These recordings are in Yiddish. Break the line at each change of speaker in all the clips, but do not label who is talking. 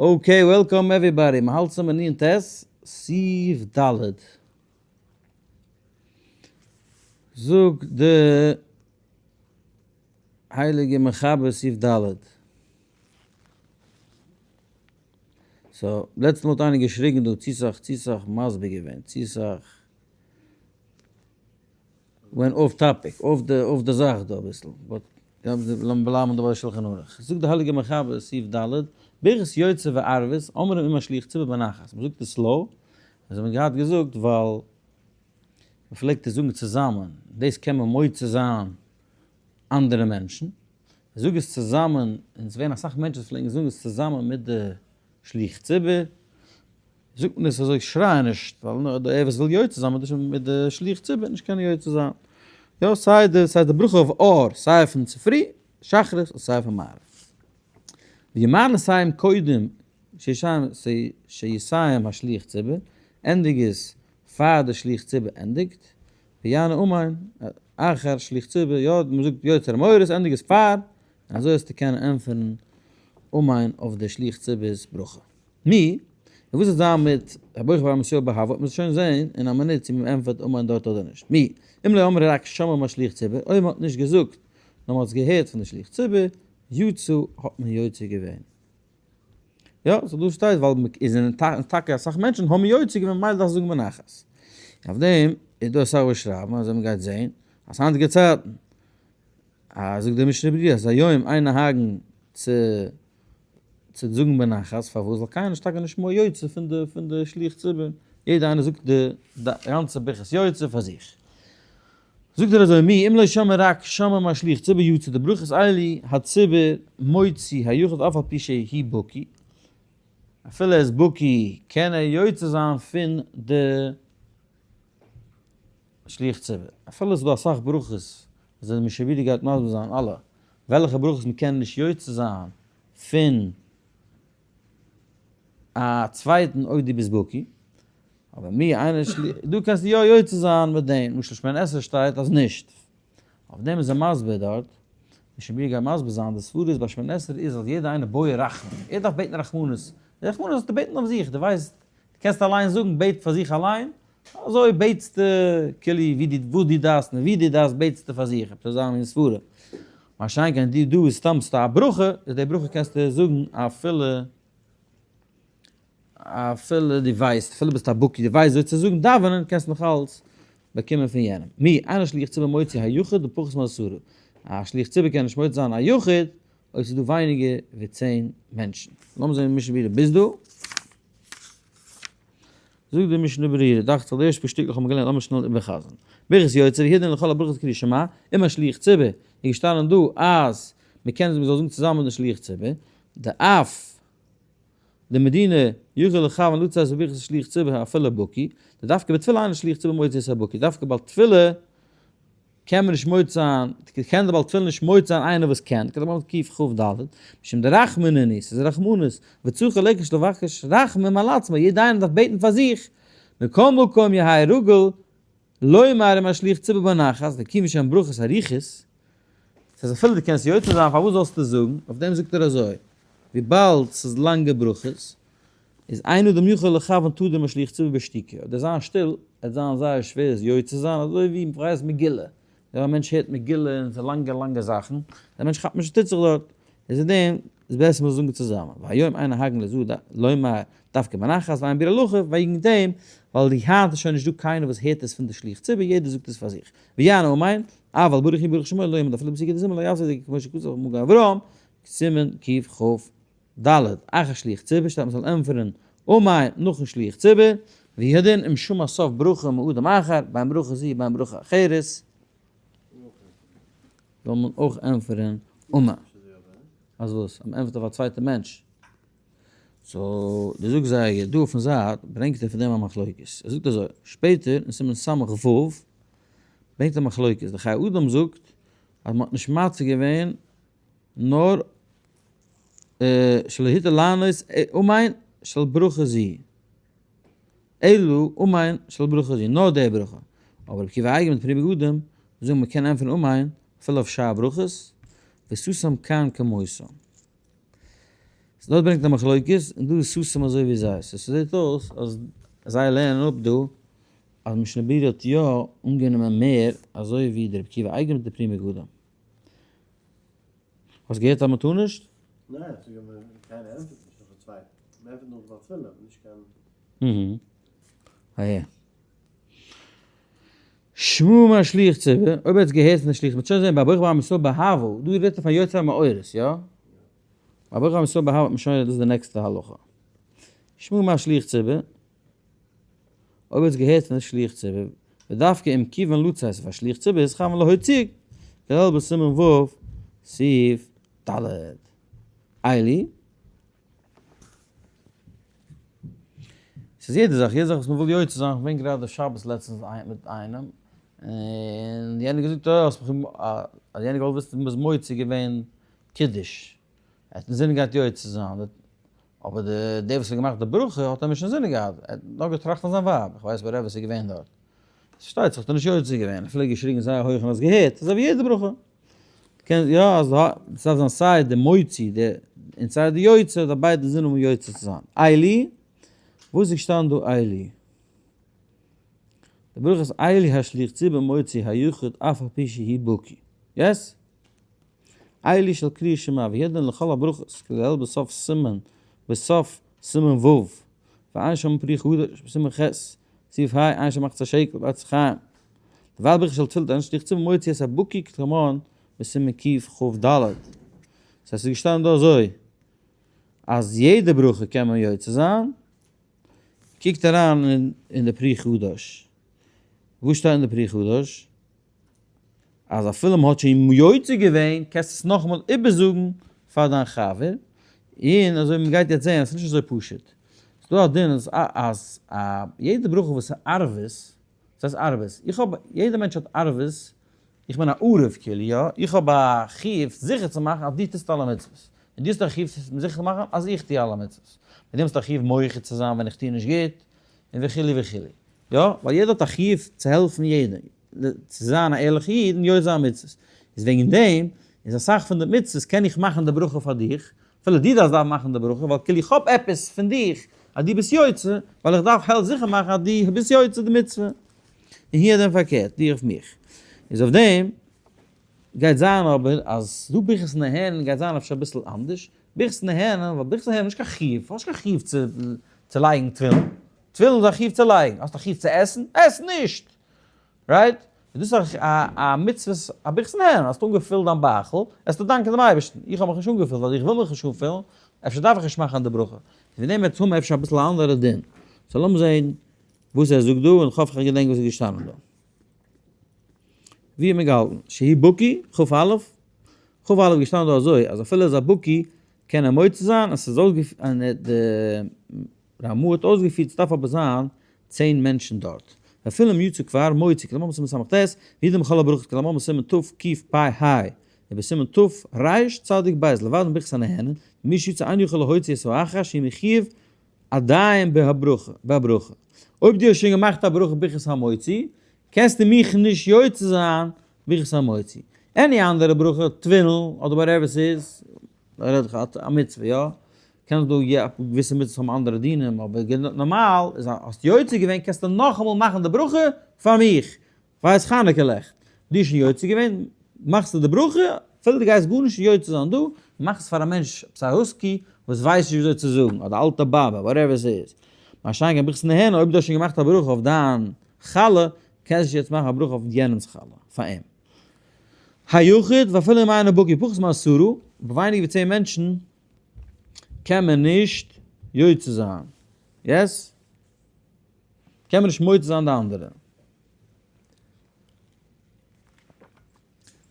Okay, welcome everybody, מ'האלט סימן נ ט, סעיף ד'. זאגט די הייליגע מחבר סעיף ד'. So, לעצטע מאל האט איינער געשריגן דא צו סאך, צו סאך מסביר געווען, צו סאך went off topic, אויף די אויף די זאך דא אביסל, but לאמיר בלייבן דא ביי שלחן ערוך. זאגט די הייליגע מחבר סעיף ד', ברכת יוצר וערבית, אומרים עם השליח ציבור בנחת, מ'זאגט עס slow, אזוי האט מען געהאט געזאגט ווייל מ'פלעגט עס זאגן צוזאמען, דאס קען מען מוציא זיין אנדערע מענטשן, זאג עס צוזאמען, און עס ווערן אסאך מענטשן וואס פלעגן זאגן עס צוזאמען מיט די שליח ציבור, זאגט מען עס אזוי שריי נישט, ווייל נאר דער וואס וויל יוצא זיין מיט די שליח ציבור נישט קענען יוצא זיין. יא, סיי די סיי די ברכה אויף אור, סיי פון צופרי, שחרית, און סיי פון מעריב. ויאמר לסיים קודם שיסיים השליח ציבור, ענדיג עס פאר די שליח ציבור ענדיגט, ויענה אמן, אחר שליח ציבור, יא, מען זאגט יוצר מאורות, ענדיג עס פאר, און אזוי וועסטו קענען ענטפערן אמן אויף די שליח ציבור'ס ברכה. מי, און וואס וועט זיין מיט הבוחר בעם ישראל באהבה, וועט מען שוין זען אין א מינוט צו מען ענטפערט אמן דארט אדער נישט. מי, אם לא אמרו רק שמעו משליח ציבור, אויב מען האט נישט געזאגט נאר מען האט עס געהערט פון די שליח ציבור, יצא האט מען יוצא געווען. יא, so דא שטייט ווייל איז זענען טאקע אסאך מענטשן האבן יוצא געווען ממילא דארף זאגן בנחת. אויף דעם איז דא אסאך וואס שרייבן אזוי מען גייט זען אז היינטיגע צייטן אז זאגט דער משנה ברורה אז היום אין נוהגין צו צו זאגן בנחת פארוואס ווייל קיינער איז טאקע נישט מ יוצא פון די פון די שליח ציבור יעדער איינער זאגט די גאנצע ברכת יוצר פאר זיך. זאגט ער אזוי מי אם לא שמע רק שמע משליח ציבור יצא די ברכות אלו הציבור מוציא היחיד אף על פי שהוא בקי, אפילו ער איז בקי קען ער יוצא זיין פון די שליח ציבור, אפילו עס איז דא אסאך ברכות וואס די משנה ברורה גייט מסביר זיין אלע וועלכע ברכות מען קען נישט יוצא זיין פון א צווייטן אויב דו ביסט בקי, אבער מי איינער שלי, דא קענסטו יא יוצא זיין מיט דעם, למשל שמונה עשרה שטייט אז נישט, אויף דעם איז ער מסביר דארט, משנה ברורה גייט מסביר זיין, די סברה איז ביי שמונה עשרה איז אז יעדער איינער בעי רחמים, ער דארף בעטן רחמנות, די רחמנות זאלסטו בעטן אויף זיך, דו ווייסט, דו קענסט אליין זאגן בעט פאר זיך אליין, אזוי בעטסטו כאילו ווי דו וואס דו דארפסט און ווי דו דארפסט בעטסטו פאר זיך, עפעס אזא מין סברה. מה שאין כן דו דא איז סתם ס'איז א ברכה, איז די ברכה קענסטו זאגן אפילו אפילו דו ווייסט, אפילו ביסט א בקי, דו ווייסט ווי צו זאגן דאווענען, קענסט נאך אלץ באקומען פון יענעם. מי, אינו שליח ציבור מוציא היחיד בפחות מעשרה. א שליח ציבור קען נישט מוציא זיין א יחיד אויב ס'איז דא ווייניגער ווי צען מענטשן. לאמיר זען משנה ברורה ביז דא. זאגט די משנה ברורה, דאכט זיך די ערשטע פאר שטיקלעך האבן מיר געלערנט, לאמיר שנעל איבערחזר'ן. ברכת יוצר, והוא הדין לכל הברכות קריאת שמע, עם השליח ציבור, איז געשטאנען דא אז מ'קען מ'זאל זאגן צוזאמען מיט די שליח ציבור, דאף די מדינה יכול לכוון לצאת בברכת שליח ציבור אפילו בקי, דדווקא בתפילה אינו שליח ציבור מוציא את הבקי, דווקא ביי תפילה קען מען נישט מוציא זיין, קען דער בעל תפילה נישט מוציא זיין איינער וואס קען, כדלקמן קכ"ד, משום דרחמנא נינהו, ס'איז רחמנות, וצריך לקש לבקש רחמים על עצמו, יעדער איינער דארף בעטן פאר זיך, מכל מקום יהא רגיל לומר עם השליח ציבור בנחת, וכיוון שהן ברכות ארוכות, ס'איז אפילו דו קענסט יוצא זיין פארוואס זאלסטו זאגן, אויף דעם זאגט ער אזוי, וויבאלד ס'איז לאנגע ברכות, איז אין אדם יכול לכוון תדיר משליח ציבור בשתיקה, אויב דער זיין שטיל, עט זיין זייער שווער עס יוצא זיין, אזוי ווי מ'פרייזט מגילה, ווען א מענטש הערט מגילה און ס'איז לאנגע לאנגע זאכן, דער מענטש כאפט נישט וואס טוט זיך דארט, איז אין דעם איז בעסער מ'זאל זאגן צוזאמען, והיום אין נוהגין לזו לומר דווקא בנחת ואין ביאור הלכה, וועגן דעם, ווייל די היינט איז שוין נישט דא קיינער וואס הערט עס פון די שליח ציבור, יעדער זאגט עס פאר זיך. ויען אמן, אבל ברוך הוא ברוך שמו לא יאמר אפילו בפסוקי דזמרה לא יפסיק כמו שכתוב מגן אברהם, סימן קכ"ד, אחר שליח ציבור שטייט מ'זאל ענטפערן אמן נאכן שליח ציבור, והוא הדין אם שמע סוף ברכה מאדם אחר, בין ברכה זו ובין ברכה אחרת, זאל מען אויך ענטפערן אמן. אז וואס? אז מ'ענטפערט אויף א צווייטע מענטש? so דו זאגסט זייער גוט, דא אויפן זייט ברענגט ער פון דעם א מחלוקת, ער זאגט אזוי, שפעטער אין סימן ס"ו ברענגט ער מחלוקת, די חיי אדם זאגט אז מ'האט נישט מתיר געווען נאר שלא התיר לענות אמן של ברכה זו, אלא אמן של ברכה זו, נאר די ברכה, אבער רבי עקיבא אייגער מיט פרי מגדים זאגן מ'קען ענטפערן אמן אפילו אויף שאר ברכות, וסתם כאן כמותם. דארט ברענגט א מחלוקת, און דא איז סתום אזוי ווי זיי. so ס'זעט אויס אז זיי לערנען אפ דא אז משנה ברורה האט יא אנגענומען מער אזוי ווי דער רבי עקיבא אייגער מיט די פרי מגדים. האסט געהערט אז מ'טאר נישט?
ניין, איך זאג אז קיינער ענטפערט נישט נאך די צווייטע. מ'ענטפערט נאך די בעל תפילה, אבער נישט קיין.
אהה. שמעו מהשליח ציבור, אויב ער האט עס געהערט פון די שליח, מ'וועט שוין זען ביי ברוך בעל מסור באהבה, דא רעדט ער פון יוצר המאורות, יא? ביי ברוך בעל מסור באהבה האט מען שוין, דאס איז די next ע הלכה. שמעו מהשליח ציבור, אויב ער האט עס געהערט פון די שליח ציבור, ודווקא אם כיוון לצאת פאר שליח ציבור איז חייב להוציא, כולל בסימן ו' סעיף ד'. איילי. ס'איז יעדע זאך, יעדע זאך וואס מ'וויל יוצא זיין, כ'בין גראדע שבת לעצטנס מיט איינעם, און יענער געזאגט אוי האסט מיך אז יענער געוואלט וויסן מ'איז מוציא געווען קידוש, ער האט אינזינען געהאט יוצא זיין, אבער די דער וואס האט געמאכט די ברכה האט ער נישט אינזינען געהאט, ער האט נאר געטראכט פון זיין ווייב, איך ווייס ווער עס איז געווען דארט. פארשטייט זיך האט ער נישט יוצא געווען, אפילו געשריגן זייער הויך און האסט געהערט, אזוי ווי יעדע ברכה. קען יא אז עס דארף זיין סיי די מוציא די און סיי די יוצא דארף ביידע זין האבן יוצא צו זיין. איילי, וואס איז געשטאנען דא איילי? די ברכה איז איילי השליח ציבור מוציא היחוד אף על פי שהיא בקי. yes? איילי של קריאת שמע וידען לכל הברכות כולל בסוף סימן בסוף סימן ו' ועיין שם פרי חדש בסימן ח' סעיף ה' עיין שם מחצית השקל בעץ חיים. דערווייל ברכת של תפילת אין שליח ציבור מוציא את הבקי כדלקמן בסימן קכ"ד. ס'הייסט ס'איז געשטאנען דא אזוי אז יעדע ברכה קען מען יוצא זיין. קוקט אריין אין די פרי חדש. וואס שטייט אין די פרי חדש? אז אפילו מ'האט שוין יוצא געווען קענסטו עס נאכאמאל איבערזאגן פאר דיין חבר, און אזוי ווי מ'גייט יעצט זען אז ס'איז נישט אזוי פשוט. ס'איז דא א דין אז אז א יעדע ברכה וואס איז ערבות, וואס הייסט ערבות? איך האב, יעדע מענטש האט ערבות, איך בין א ערב כאילו, יא? איך האב א חיוב זיכער צו מאכן אז דו טוסט אלע מצוות, און דו האסט א חיוב זיכער צו מאכן אז איך טו אלע מצוות. מיט דעם האסטו א חיוב מוחה צו זיין ווען איך טו נישט גוט, און וכו' וכו'. יא, ווייל יעדער האט א חיוב צו העלפן יעדעם, צו זיין א ערליכע איד און יוצא זיין מצוות. איז וועגן דעם איז אסאך פון די מצוות קען איך מאכן די ברכה פאר דיך, אפילו דו דארפסט דארף מאכן די ברכה, ווייל כאילו איך האב עפעס פון דיך אז דו ביסט יוצא, ווייל איך דארף העלפ זיכער מאכן אז דו ביסט יוצא די מצוה. און הי הדין פארקערט, דו אויף מיך. איז אויף דעם גייט זיין אבער אז דא ברכת נהנין גייט זיין אפשר אביסל אנדערש, ברכת נהנין, ווייל ברכת נהנין איז נישט קיין חיוב, האסט נישט קיין חיוב צו לייגן תפילין, תפילין איז א חיוב צו לייגן, האסט א חיוב צו עסן? עס נישט! right? איז דאס א מצוות א ברכת נהנין, האסט אנגעפילט דיין בייכל, עסטו דאנקען דעם אייבערשטן, איך האב מיך נישט אנגעפילט ווייל איך וויל מיך נישט אנפילן, אפשר דארף איך נישט מאכן די ברכה. פון דעם וועט האבן אפשר אביסל א אנדערע דין. so לאמיר זען וואס ער זאגט דא, און כ'האף איך געדענק וואס איז געשטאנען דא. ווי האט מען געהאלטן? שהי' בקי, כ"א, כ"א איז געשטאנען דא אזוי, אז אפילו איז א בקי קען ער מוציא זיין, און ס'איז אויסגעפירט, און די רמ"א האט אויסגעפירט ס'דארף אבער זיין 10 מענטשן דארט. ואפילו אם יצא כבר מוציא, כלומר בסימן ס"ט, וידעם בכל הברכות, כלומר בסימן תקפ"ה, ובסימן תרצ"ב, לבד מברכת הנהנין, מי שיצא אינו יכול להוציא את האחר שהוא מחויב עדיין בהברכה, בהברכה. אויב דו האסט שוין געמאכט א ברכה ברכת המוציא, קענסטו מיך נישט יוצא זיין ברכת המוציא. any אנדערע ברכה, תפילין, אדער whatever ס'איז, רעד איך א מצוה, יא? קען דא יא געוויסע מצוות האבן אנדערע דינים, אבער נארמאל איז אז האסט יוצא געווען קענסטו נאכאמאל מאכן די ברכה פאר מיך, ווייס חנוכה לעכט, דו האסט שוין יוצא געווען, מאכסטו די ברכה, אפילו דו גייסט גארנישט יוצא זיין דא, מאך עס פאר א מענטש, עפעס א husky, וואס ווייסט נישט וויאזוי צו זאגן, אדער אלטע באבע, whatever עס איז. מה שאין כן ברכת נהנה, אויב דו האסט שוין געמאכט א ברכה אויף דיין חלה, קענסט נישט יעצט מאכן א ברכה אויף יענעמ'ס חלה, פאר אים. היחיד, ואפילו אם אינו בקי פחות מעשרה, אבער ווייניגער ווי 10 מענטשן, קען מען נישט יוצא זיין. yes? קען מען נישט מוציא זיין די אנדערע.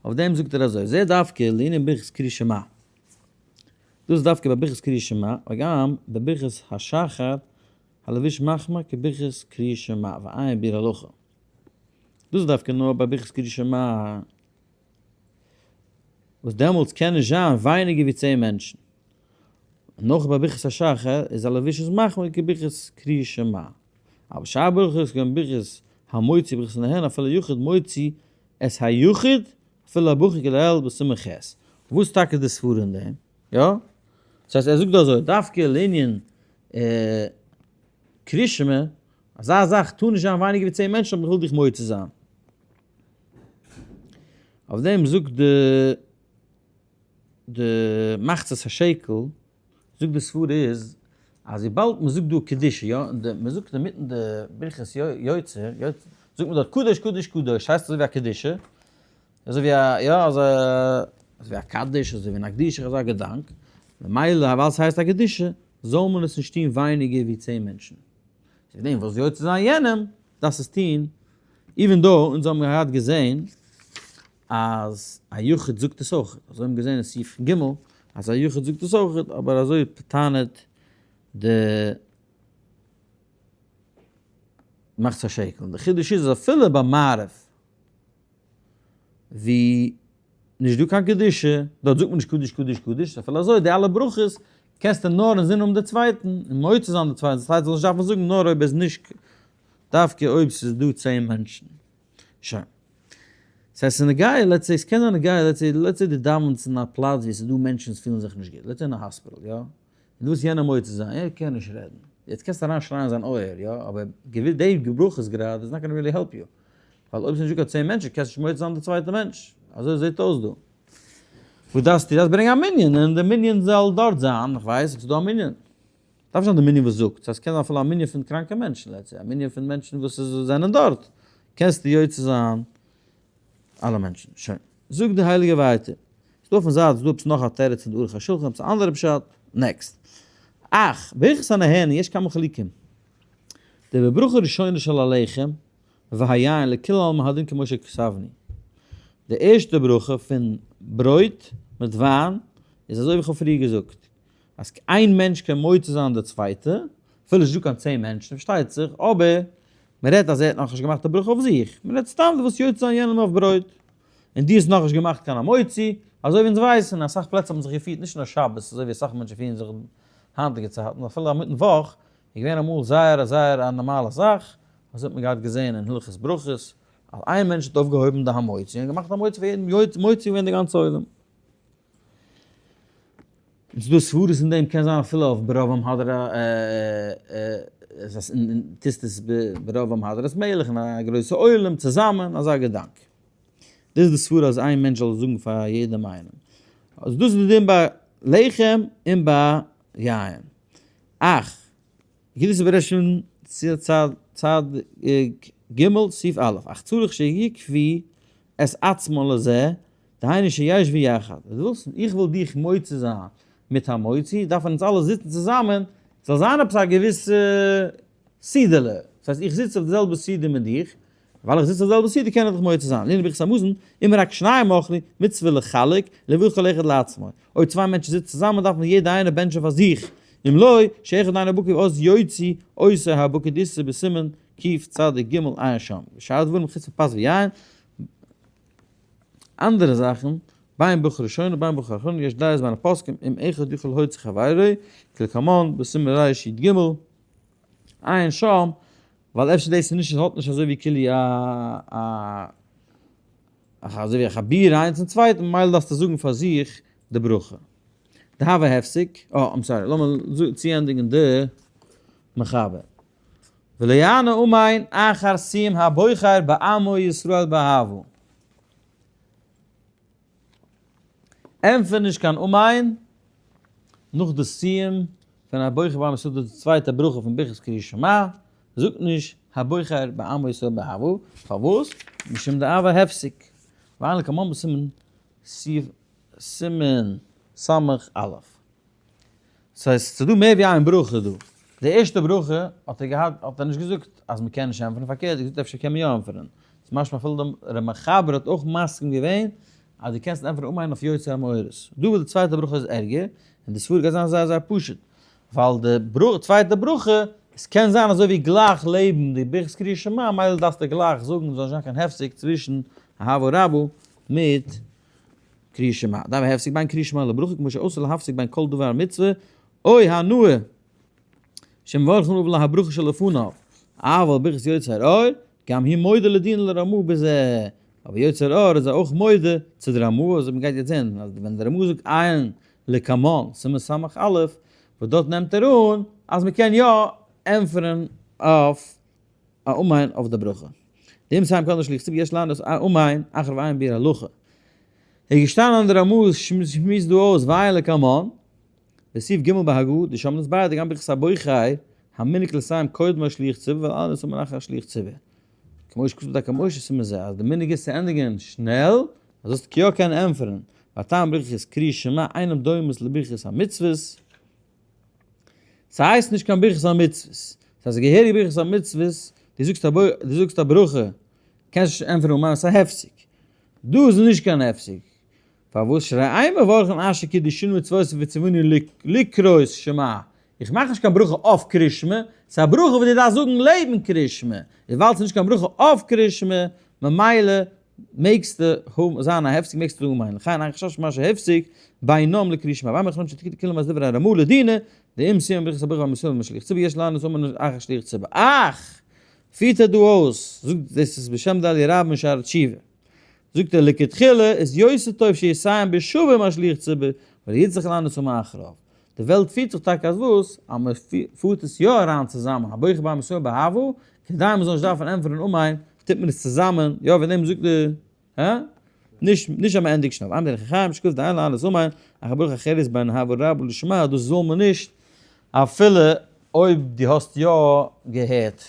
אויף דעם זאגט ער אזוי, זה דווקא לענין ברכת קריאת שמע. דאס איז דווקא ביי ברכת קריאת שמע, וגם בברכת השחר הלבוש מחמיר כברכת קריאת שמע, ועיין ביאור הלכה. דאס איז דווקא נאר ביי ברכת קריאת שמע, וואס דעמאלטס קען נישט זיין ווייניגער ווי 10 מענטשן. נאך ביי ברכת השחר איז הלבוש איז מחמיר כברכת קריאת שמע. אבל שאר ברכות כגון ברכת המוציא ברכת הנהנין אפילו יחיד מוציא את היחיד אפילו הבקי כלהלן בסימן ח'. וואס טאקע איז די סברה אין דעם? יא? דאס הייסט ער זאגט דא אזוי, דווקא לענין קרישמע, אזא זאך טאר נישט זיין ווייניגער ווי 10 מענטשן אויב איך וויל דיך מוציא זיין. אויף דעם זאגט די די מחצית השקל, זאגט די סברא איז, אז וויבאלד מען זאגט דא קדושה, יא, און די מען זאגט אינמיטן די ברכת יוצר, זאגט מען דארט קדוש קדוש קדוש, הייסט אזוי ווי א קדושה, אזוי ווי א, יא, אזוי ווי א קדיש, אזוי ווי נקדישך, אזא געדאנק, ממילא ווייל ס'הייסט א קדושה, זאל מען עס נישט טון ווייניגער ווי 10 מענטשן. צו דעם וואס יוצא זיין יענעם, דארפסט עס טון, even though אונז האבן געהאט געזען אז א יחיד זאגט עס אויך, אזוי האבן געזען אין סעיף ג' אז א יחיד זאגט עס אויך, אבער אזוי טענה'ט די מחצית השקל. די חידוש איז אז אפילו ביי מעריב ווי נישט דא קיין קדושה, דארט זאגט מען נישט קדוש קדוש קדוש, אפילו אזוי די אלע ברכות קענסטו נאר אינזין האבן די צווייטן און מוציא זיין די צווייטן, די צווייטע זאל נישט דארפן זאגן נאר אויב עס איז נישט דווקא אויב ס'איז דא 10 מענטשן. שוין. ס'הייסט ס'איז נוגע, let's say, ס'קען זיין נוגע, let's say, let's say דו דאווענסט אין א פלאץ ווי ס'איז דא מענטשן וואס פילן זיך נישט גוט, let's say אין א hospital, יא? און דו ווילסט יענעם מוציא זיין, ער קען נישט רעדן. יעצט קענסטו אריין שרייען אין זיין אויער, יא? אבער געוויס די ברכות גראדע איז not gonna really help you. ווייל אויב ס'איז נישטא קיין 10 מענטשן קענסטו נישט מוציא זיין די צווייטע מענטש. אזוי זעט אויס דא. וואס דארפסטו? דארפסט ברענגען א מנין און די מנין זאל דארט זיין, איך ווייס אויב ס'איז דא א מנין. דארף נישט זיין די מנין וואס זאגט, ס'הייסט קען זיין אפילו א מנין פון קראנקע מענטשן, let's say, א מנין פון מענטשן וואס זענען דארט, קענסטו יוצא זיין אלע מענטשן. שוין. זאגט די הייליגע ווייטער. ס'דא אויפן זייט איז דא עפעס נאך א תירוץ פון די ערוך השולחן, עפעס א אנדערע פשט. next. אך, ברכת הנהנין יש כמה חילוקים. דבברכה ראשונה של הלחם והיין לכולי עלמא הדין כמו שכתבנו. די ערשטע ברכה פון ברויט מיט וויין איז אזוי ווי איך האב פריער געזאגט, אז איין מענטש קען מוציא זיין די צווייטע, אפילו נישט דא קיין 10 מענטשן פארשטייט זיך, אבער מען רעדט אז ער האט נאכנישט געמאכט די ברכה אויף זיך, מען רעדט סתם דו ווילסט יוצא זיין יענעם אויף ברויט, און דו האסט נאכנישט געמאכט קיין המוציא, אזוי ווי אונז ווייסן, אסאך פלעצער האט מען זיך געפירט נישט נאר שבת אזוי ווי אסאך מענטשן פירן זיך היינטיגע צייטן, אפילו אינמיטן וואך איז געווען אמאל זייער זייער א נארמאלע זאך, אזוי האט מען געהאט געזען אין הלכות ברכות, אז איין מענטש האט אויפגעהויבן די המוציא און געמאכט המוציא פאר יעדן, מוציא געווען די גאנצע עולם. און ס'דא סברות אין דעם, קען זיין אפילו אויף ברוב עם הדרה, טוסט עס ברוב עם הדרת מלך און א גרויסע עולם צוזאמען, אזא געדאנק. דאס איז די סברה אז איין מענטש זאל זאגן פאר יעדעם איינעם. אז דאס איז די דין ביי לחם און ביי יין. אך, גיט בראשון צד ג סעיף א', אך צריך שיקבעו את עצמו לזה, דהיינו שישבו יחד. דו ווילסט, איך וויל דיך מוציא זיין מיט המוציא, דארפן אונז אלע זיצן צוזאמען, זאל זיין עפעס א געוויסע סעודה'לע. דאס הייסט איך זיץ אויף די זעלבע סעודה מיט דיך, ווייל איך זיץ אויף די זעלבע סעודה קען איך דיך מוציא זיין. לענין ברכת המזון, אם רק שניים אכלו, מצוה לחלק, לברך כל אחד לעצמו. אויב צוויי מענטשן זיצן צוזאמען דארף מען יעדער איינער בענטשן פאר זיך, אם לא, שאחד אינו בקי אז יוציא אותו הבקי דאיתא בסימן קצ ג עיין שם. ושאר דברים חוץ מפת ויין, אנדערע זאכן, בין ברכה ראשונה ובין ברכה אחרונה יש דעות בין הפוסקים אם אחד יכול להוציא חברו, כלקמן בסימן רי"ג עיין שם, ווייל אפשר דאס איז נישט האט נישט אזוי ווי כאילו א א אזוי ווי א חבירה איינס צום צווייטן ממילא דארפסטו זאגן פאר זיך די ברכה. דהוה הפסק, אה I'm sorry, לאמיר צוענדיגן די מחבר. ולא יענה אמן אחר סיום הבוחר בעמו ישראל באהבה. ענטפער נישט קיין אמן נאך די סיום פון הבוחר בעמו ישראל דאס איז די צווייטע ברכה פון ברכת קריאת שמע, זאגט נישט הבוחר בעמו ישראל באהבה, פארוואס? משום דהוה הפסק, ועיין לקמן בסימן סימן סמך א'. ס'הייסט ס'איז דא מער ווי איין ברכה דא. די ערשטע ברכה האט ער געהאט האט ער נישט געזאגט אז מ'קען נישט ענטפערן, פארקערט ער האט געזאגט אפשר קען מען יא ענטפערן. ס'איז משמע אפילו דער ר' מחבר האט אויך מסכים געווען אז דו קענסט ענטפערן אמן אויף יוצר המאורות. דא ביי די צווייטע ברכה איז ערגער, און די סברא גייט זיין זייער זייער פשוט. ווייל די צווייטע ברכה, עס קען זיין אזוי ווי גלייך לעבן די ברכת קריאת שמע, מילא דארפסטו גלייך זאגן ס'זאל נישט זיין קיין הפסק צווישן אהבה רבה מיט קריאת שמע, דהוה הפסק בין קריאת שמע לברכה כמו שאסור להפסיק בין כל דבר מצוה או הנאה שמברכין עליו להברכה שלפניו, אבל ברכת יוצר אור גם היא מודה לדין לרמ"א בזה, אבער יוצר אור איז ער אויך מודה צו די רמ"א, אזוי מען גייט יעצט זען אז ווען די רמ"א זאגט עיין. לקמן, סימן סמך א', וואס דארט נעמט ער אן אז מען קען יא ענטפערן אויף א אמן אויף די ברכה. דעם סיים קאן שליח ציבור יש לענות א אמן אחר ואין ביר הלכה. איז געשטאנען דער רמ"א שמועסט דא אויס ועיין לקמן, בסעיף ג' בהגה די שם נס ביידע גם ברכת הבוחר המנהג לסיים קודם השליח ציבור ועל אנס אמן אחר השליח ציבור. כמו שכתוב בדרכי משה סימן זה אז די מנהג איז צו ענדיגען שנעל אז זאלסט יא קענען ענטפערן, והטעם ברכת קריאת שמע אינם דומות לברכת המצוות, ס'הייסט נישט קיין ברכת המצוות, ס'הייסט א געהעריגע ברכת המצוות, דו זאגסט א דו זאגסט א ברכה, קענסט נישט ענטפערן אמן, ס'איז א הפסק. דא איז נישט קיין הפסק. פארוואס שהרי אין מברכין אשר קידשנו במצוותיו וציוונו לקרות שמע, איך מאך נישט קיין ברכה אויף קרישמע, ס'איז א ברכה וואס דו דארפסט זאגן לעבן קרישמע, איז ווייל ס'איז נישט קיין ברכה אויף קרישמע, ממילא מעגסטו האבן זיין א הפסק מעגסטו זאגן אמן, לכן אין חשש ממה שהפסיק בינם לקרישמע, והאמר חכמים שתקטע כולם אז דברי הרמ"א לדינא, דאם סיים ברכת הברכה והמסוים משליח ציבור יש לענות אמן אחר שליח ציבור. אך! פירט ער דא אויס, זאגט דאס איז בשם די אלי' רב אין שערי תשובה, זאגט ער לכתחילה איז יותר טוב שיסיים בשווה משליח ציבור, ולא יצטרך לענות אמן אחריו. די וועלט פירט זיך טאקע אז וואס? אז מען פארט עס יא אריין צוזאמען, הבוחר בהמתו באהבה, כדי מען זאל נישט דארפן ענטפערן אמן, טוט מען עס צוזאמען, יא וועגן דעם זאגט די, הא? נישט נישט אז מען ענדיגט שנעל, ואין דרך חיים שכתוב דאין לענות אמן, אחר ברכה אחרת בין אהבה רבה לשמה, דאס זאל מען נישט אפילו אויב דו האסט יא געהערט.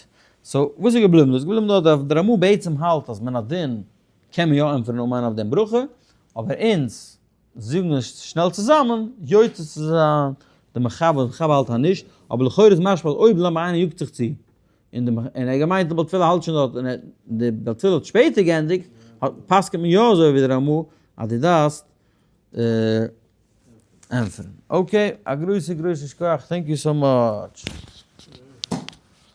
so וואס איז געבליבן דא? איז געבליבן דא אז דער רמ"א בעצם האלט אז מן הדין קען מען יא ענטפערן אמן אויף דעם ברכה, אבער אונז זאגן עס שנעל צוזאמען, יוצא צו זיין די מחבר, די מחבר האלט אז נישט, אבער לכאורה איז משמע אז אויב למה איינער יאגט זיך צו, און די און ער געמיינט די בעל תפילה האלט שוין דארט און די בעל תפילה האט שפעטער געענדיגט, פסק'נט מען יא אזוי ווי די רמ"א אז דו דארפסט ענטפערן. okay, א גרויסע גרויסע שכוח, thank you so much.